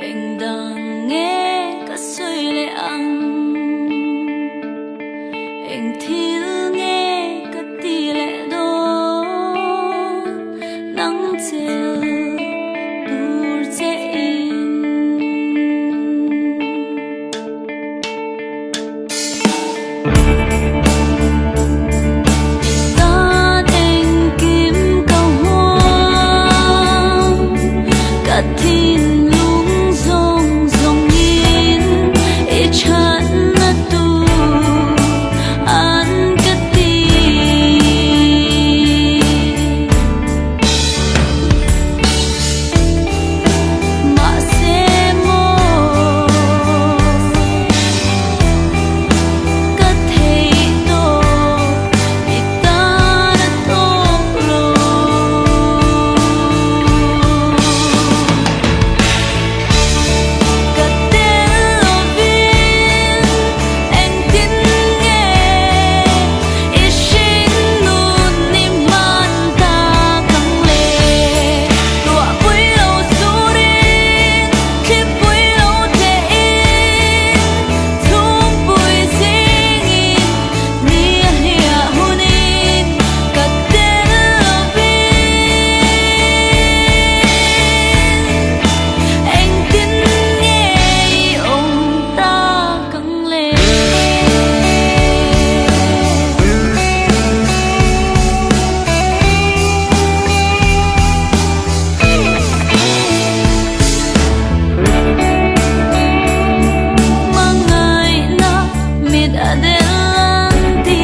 Engdang nge ka sawi leh ang? Eng thil nge ka ti leh dawn? Nang chel tur che in. I tan engkim ka huam, ka thinlung zawng zawngin i chhanna tur an ka ti. Mahse maw ka theih tawh i tan a tawk lo. Ka tel lovin engtin nge i hringnun ni hman tak ang le? Ruahpui lo surin, thlipui lo tlehin, chhungpui zingin ni a hliah hunin ka tel lovin engtin nge i awm tak ang le? Hmangaihna mit a del an ti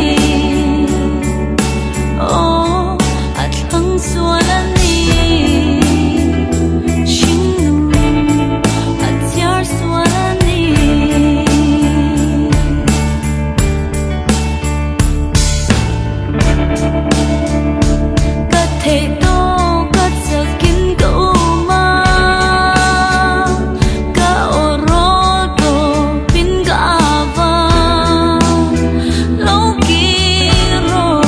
Aw a thlang sual a ni Hringnun a chhiar sual a ni. Ka theih tawk ka chakin ka um a, ka aw rawl tawpin ka av a, lo kir rawh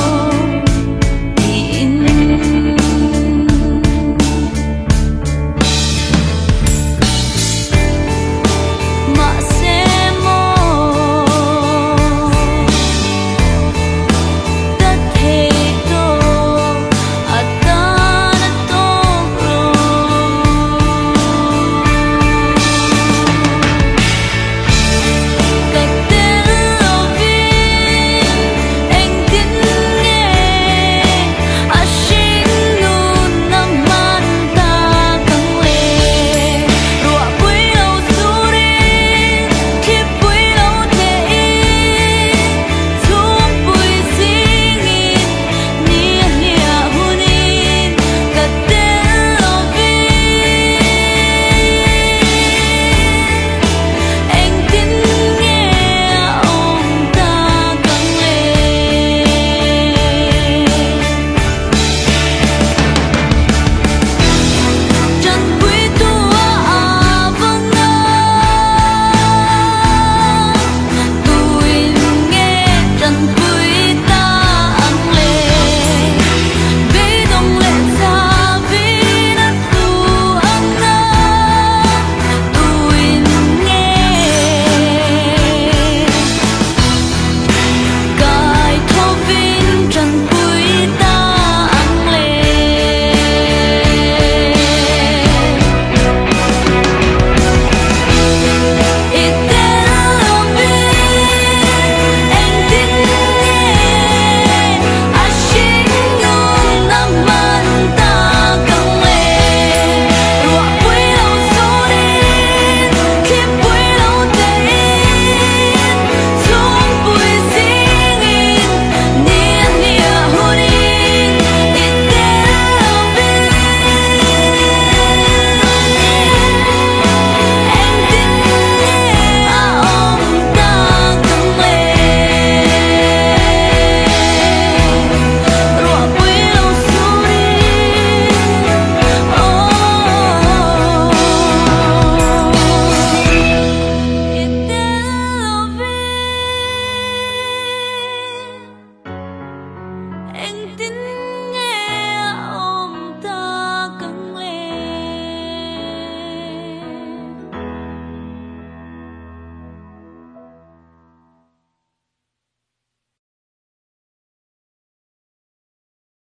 tiin. Mahse maw ka theih tawh a tan a tawk lo. Ka tel lovin engtin nge a hringnun a hman tak ang le? Ruahpui lo surin, thlipui lo tlehin, chhungpui zingin ni a hliah hunin ka tel lovin engtin nge a awm tak ang le? Tanpuitu a avang a, tuin nge tanpui ta ang le? Beidawng leh chavin a tlu ang a, tuin nge kai thovin tanpui ta ang le? I tel lovin engtin nge a hringnun a hman tak ang le? Ruahpui lo surin, thlipui lo tlehin, chhungpui zingin ni a hliah hunin i tel lovin engtin nge a awm tak ang le? Ruahpui lo surin aw i tel lovin.